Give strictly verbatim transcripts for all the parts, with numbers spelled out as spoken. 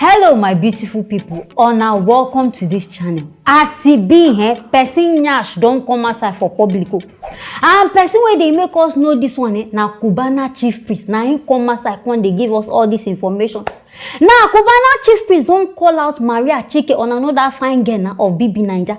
Hello my beautiful people, una welcome to this channel. As e be, eh, person nyash don come outside for public o. And person wey dey make us know this one, eh, na Cubana chief priest. Na him come outside come dey give us all this information. Now Cubana chief priest don call out Maria Chike, una know that fine girl na of B B Naija.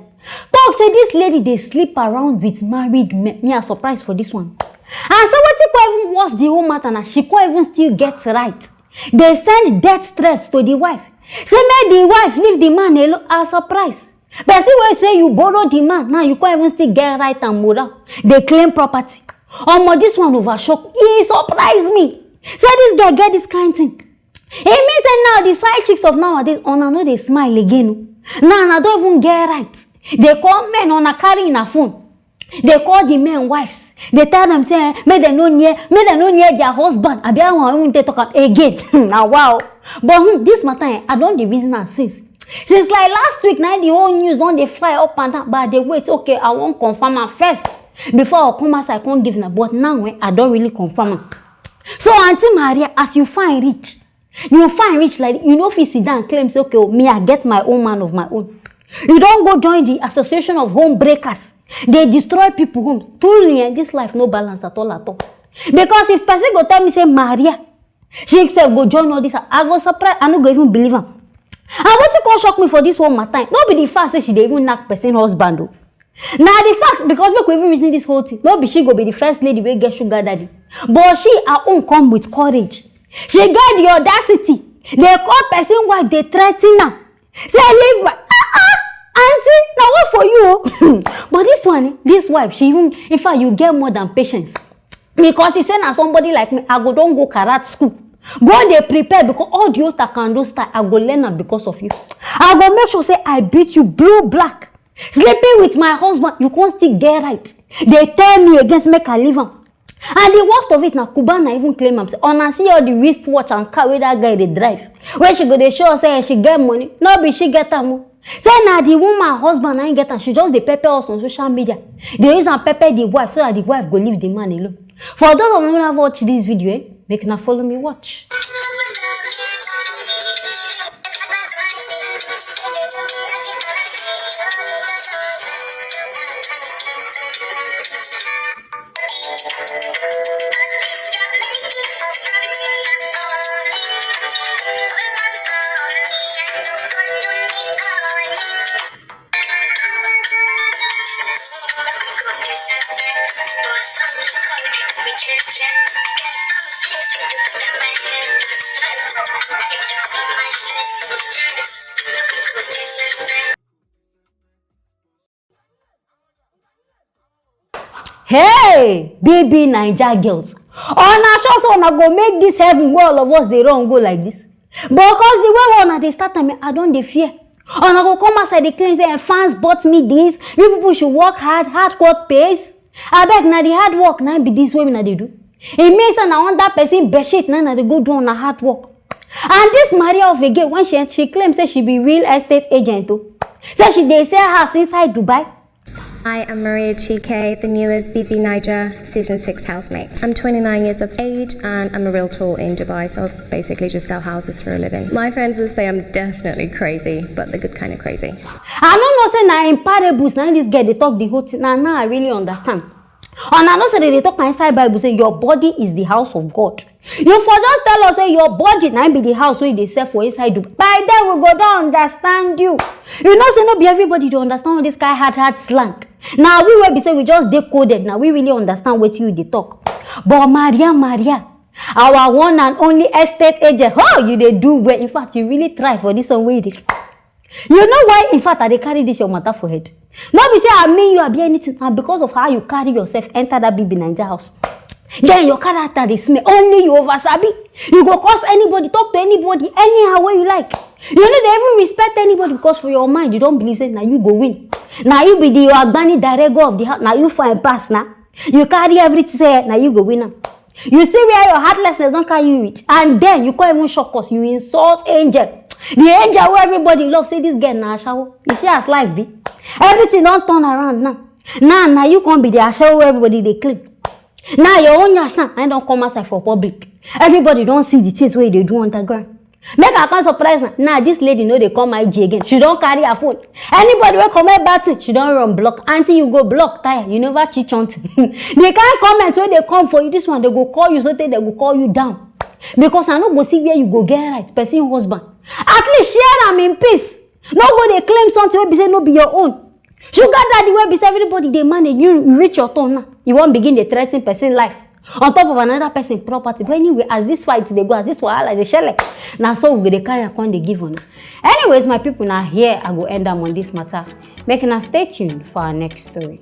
Talk say this lady dey sleep around with married men. Me, I surprise for this one. And say wetin come even worse the whole matter na she come even still get right dey send death threats to the wife. Say make the wife leave the man alone. I surprise. Person wey say you borrow the man, now you come even still get right and moral dey claim property. Omo, this one overshock. E surprise me. Say this girl get this kind thing. E mean say now the side chicks of nowadays, una no dey smile again o. Now una don even get right dey call men, una carry una phone dey call the men wives, dey tell them say, eh, make dem no near, make dem no near their husband. Abi how I even take talk am again? Na wow. But hmm, this matter, eh, I don dey reason am since. Since like last week, na the whole news don dey fly up and down, but I dey wait, okay, I wan confirm am first before I come outside come give una. But now, eh, I don really confirm am. So Aunty Maria, as you fine reach, you fine reach like you no fit sit down claim say, okay o, me I get my own man of my own. You don go join the Association of Home Breakers dey destroy people home. Truly, eh, this life no balance at all at all. Because if person go tell me say Maria she sef go join all this, I go surprise, I no go even believe am. And wetin come shock me for this whole matter, no be the fact say she dey even knack person husband o. Na the fact, because make we even reason this whole thing, no be she go be the first lady wey get sugar daddy, but she her own come with courage. She get the audacity dey call person wife dey threaten am say, leave my, ah, ah, aunty, na what for you o? But this one, eh, this wife, she even, in fact, you get more than patience. Because if say na somebody like me, I go don go karate school, go dey prepare, because all the old taekwondo style I go learn am because of you. I go make sure say I beat you blue black. Sleeping with my husband, you come still get right dey tell me against make I leave am. And the worst of it, na Cubana even claim am say una see all the wristwatch and car wey that guy dey drive, wey she go dey show us say she get money. No be she get am o. Say na the woman husband na him get am. She just dey pepper us on social media, dey use am pepper the wife so that the wife go leave the man alone. For those of una wey never watch this video, eh, make una follow me watch. Hey, B B Naija girls, una sure say una go make this heaven wey all of us dey run go like this? Because the way wey una dey start am, I don dey fear. Una go come outside dey claim say, eh, fans bought me this. You people should work hard. Hard work pays. Abeg, na the hard work na be this wey una dey do? E mean say na under person bedsheet na una dey go do una hard work? And this Maria of a girl, when she, she claim say she be real estate agent o, say she dey sell house inside Dubai. I am Maria Chike, the newest B B Naija season six housemate. I'm twenty-nine years of age and I'm a realtor in Dubai, so I basically just sell houses for a living. My friends will say I'm definitely crazy, but the good kind of crazy. I no know say na in parables na this girl dey talk the whole thing. Na now I really understand. And I know say they dey talk na inside Bible say your body is the house of God. You for just tell us say your body na be the house wey you dey sell for inside Dubai. By then we go don understand you. You know say no be everybody dey understand all this kind hard hard slang. Na we wey be say we just dey coded, na we really understand wetin you dey talk. But Maria, Maria, our one and only estate agent, oh, you dey do well. In fact, you really try for this one wey you dey. You know why, in fact, I dey carry this your matter for head? No be say I mean you abi anything, na because of how you carry yourself enter that B B Naija house. Then your character dey smell, only you over sabi. You go curse anybody, talk to anybody anyhow wey you like. You no dey even respect anybody because for your mind you don believe say na you go win. Na you be the Agbani Darego of the house, na you fine pass na. You carry everything say na you go win am. You see where your heartlessness don carry you reach, and then you come even shock us, you insult angel. The angel wey everybody love say this girl na ashawo. You see as life be? Everything don turn around now. Now na you come be the ashawo wey everybody dey claim. Now your own nyash now na don come outside for public. Everybody don see the things wey you dey do underground. Make I come surprise am. Now this lady no dey come my G again. She don carry her phone. Anybody wey comment bad thing, she don run block. Aunty, you go block tire. You never cheat on. The kind comments wey dey come for you, this one, they go call you so tey they go call you down. Because I no go see where you go get right, person husband. At least share am in peace. No go dey claim something wey be say no be your own. Sugar daddy wey be say everybody dey manage, you, you reach your turn now. You wan begin dey threaten person life on top of another person property. But anyway, as this fight dey go, as this wahala dey shele, na so we go dey carry am come dey give una. Anyways, my people, na here I go end am on this matter. Make una stay tuned for our next story.